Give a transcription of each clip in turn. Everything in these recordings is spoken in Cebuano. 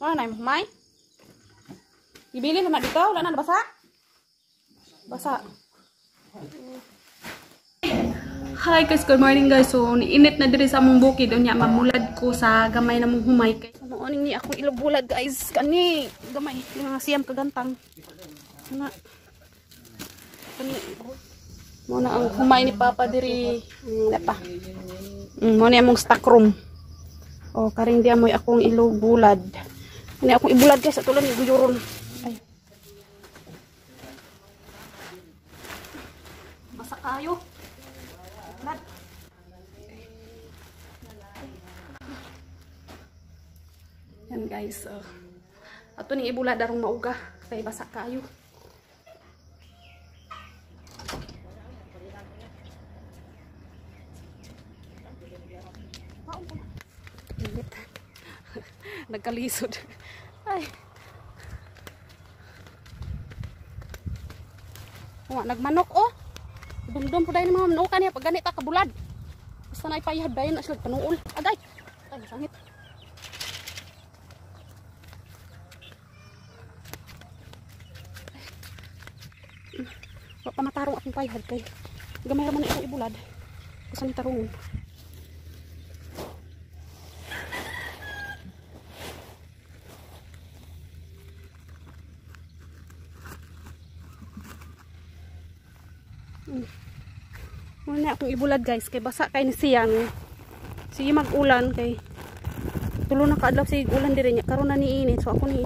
Wala na yung humay. Gibili na dito, wala na basa. Basa. Hi guys, good morning guys. So niinit na diri sa among bukid unya mamulad ko sa gamay na mong humay kay. So mao ni akong ilog-bulad guys. Kani gamay mga siyam kagantang. Na. Kani mo na ang humay ni Papa diri. Wala pa. Mo ni among stock room. Oh, karing di amoy akong ilog-bulad. Kani akong ibulad guys, ato lang guyuron. Ay. Basa kayo. Bulad. Yan guys. Ato ning ibulad arong mauga kay basa kayo. Nagkalisod. Ay. Wa nagmanok oh. Dumdum po dahil mga manukan niya pag ganit ka bulad. Basta na ipayahad dayon na sila panuol. Agay. Ay, masangit. Wa pa matarong akong payahad kay gamay ra man akong ibulad. Basta ni tarungon. Muna akong ibulad guys kay basa kay ni siyang. Sige mag-ulan kay tulo na kaadlaw sige ulan diri nya karon na ni init, so ako ni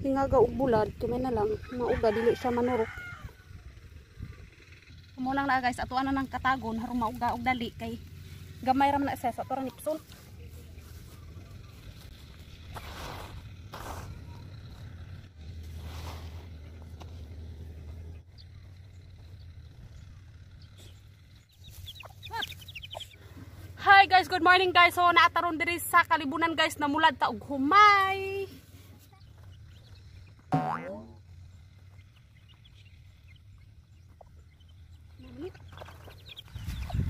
hingaga og bulad tumay na lang mauga dili siya manurok. Mo nang na guys ato ana nang katagon harong mauga og dali kay gamay ra man na siya sa ato ra nipson. Hi guys, good morning guys. So naataron diri sa kalibunan guys, namulad ta og humay.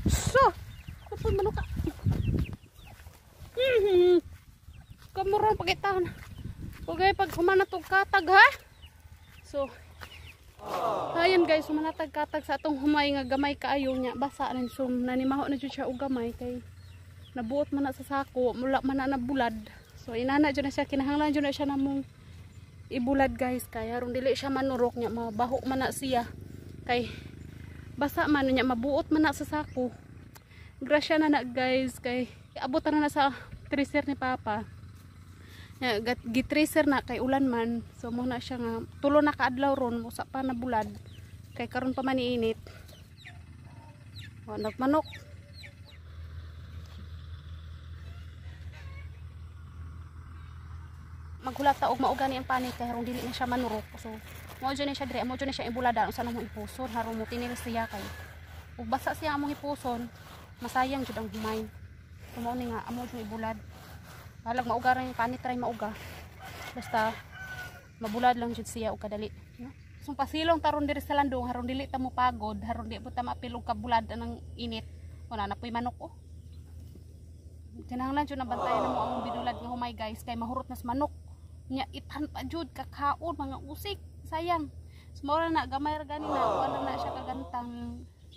So, kapoy manuka. Kamuron pagitaon. Okay, pag humanatog katag ha. So, ayan guys, humanatag katag sa atong humay nga gamay kaayo nya basa na so nanimaho na jud siya og gamay kay nabuot man na sa sako, mula man na nabulad. So inana jud na siya, kinahanglan jud na siya namong ibulad guys kay aron dili siya manurok nya mabaho man na siya kay basa man nya mabuot man na sa sako. Grasya na na guys kay abot na na sa tracer ni Papa. Gitracer na kay ulan man, so mo na siya nga tulo na kaadlaw ron usa pa na bulad kay karon pa man iinit. O nagmanok. Maghulat ta og mauga ni ang panit kay harong dili na siya manurok. So mo jud ni siya dire, mo jud ni siya ibulada unsa na mo ipuson harong mo tinil siya kay ug basa siya among ipuson masayang jud ang humay. So mao ni nga amo jud ibulad. Halag mauga ra yung panit ray mauga. Basta mabulad lang jud siya og kadali, no? So pasilong taron diri sa landong harong dili ta mo pagod, harong di po ta maapil og kabulad anang init. Wala na poy manok oh. Kinahanglan jud na bantayan namo among binulad nga humay guys kay mahurot nas manok. Nya itan pa jud kakaon mga usik, sayang. So mao ra na gamay ra gani na kuan na siya kagantang.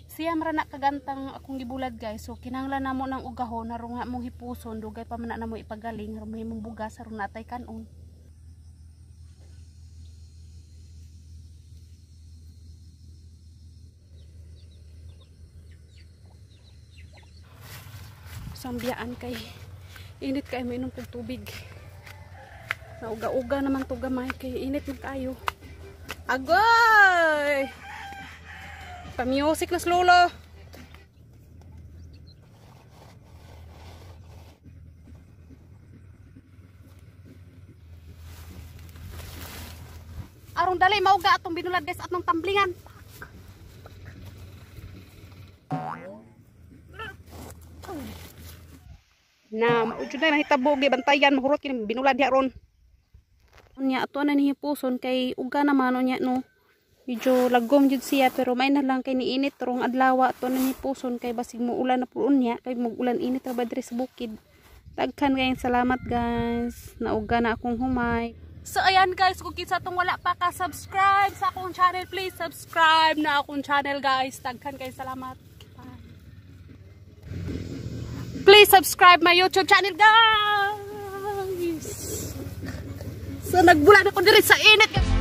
Siya mara na kagantang akong gibulad guys. So kinahanglan namo ng ugahon harong nga mong hipuson dugay pa man na namo ipagaling harong mahimong bugas harong natay kanon. Sambiyaan kay init kay mainom kog tubig. Nauga-uga naman to gamay kay init man kaayo. Agoy! Pa-music na lolo. Arong dali mauga atong binulad guys atong tamblingan. Na maujud na nahitabo gibantayan mahurot kini binulad diha ron. Unya ato na ni hipuson kay uga naman unya no. Medyo lagom jud siya pero may na lang kay niinit rong adlaw ato na ni hipuson kay basig muulan na puon niya kay mag-ulan init ra ba diri sa bukid. Daghan kayong salamat, guys. Nauga na akong humay. So ayan guys, kung kinsa tong wala pa ka subscribe sa akong channel, please subscribe na akong channel, guys. Daghan kayong salamat. Bye. Please subscribe my YouTube channel, guys. So nagbula na ko diri sa init.